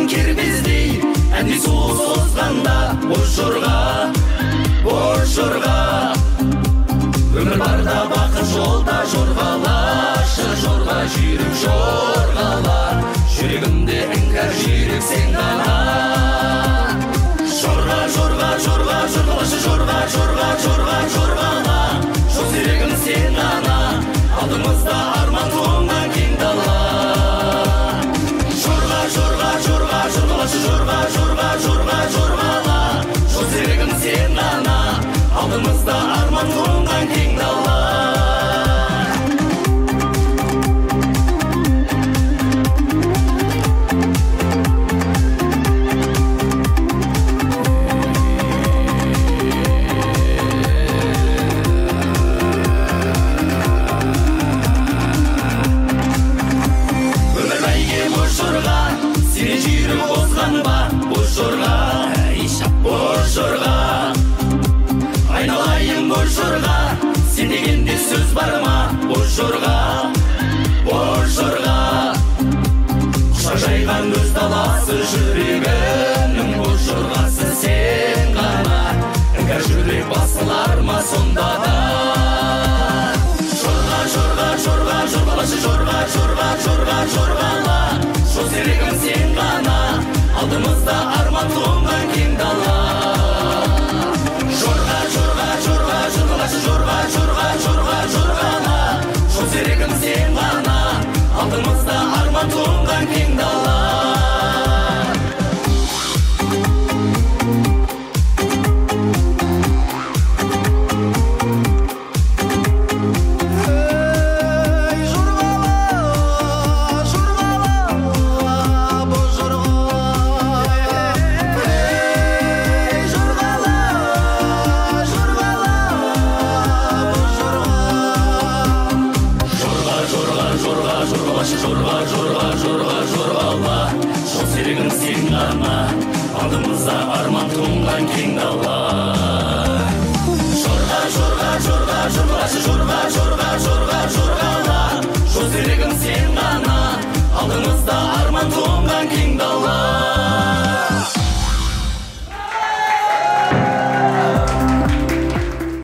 Кербездей әндей сұлу созғанда боз жорға, боз жорға. Өмір барда бақыт жолда жорғалашы, жорға жүйрік жорғала. Жүрегімде іңкәр жүйрік сен ғана. Жорға, жорға, жорға, жорғалашы, жорға, жорға, жорға, жорғала. Жол серігім сен ғана, алдымызда арман тоңған кең дала. Жорға, жорға, жорға, жорғалашы, жорға, жорға, жорға, жорғала. Жол серігім сен ғана, алдымызда арман тоңған кең дала. Өмір бәйге боз жорға, сенен жүйрік озған ба? Боз жорға, боз жорға. Айналайын боз жорға, сен дегенде сөз бар ма? Боз жорға, боз жорға. Құшақ жайған өз даласы жүрегімнің боз жорғасы сен ғана. Іңкәр жүрек басылар ма сонда да? Жорға, жорға, жорға, жорғалашы, жорға, жорға, жорға, жорғала. Жол серігім сен ғана, алдымызда арман тоңған кең дала. Жорға, жорға, жорға, жорғалашы, жорға, жорға, жорға, жорғала. Жол серігім сен ғана, алдымызда арман тоңған кең дала. Ей, жорғала, жорғала, боз жорға. Ей, жорғала, жорғала, боз жорға. Жорға, жорға, жорға, жорғалашы, жорға, жорға, жорға, жорғала. Жол серігім сен ғана, алдымызда арман тоңған кең дала. Жорға, жорға, жорға, жорғалашы, жорға, жорға, жорға, жорғала. Жол серігім сен ғана, алдымызда арман тоңған кең дала.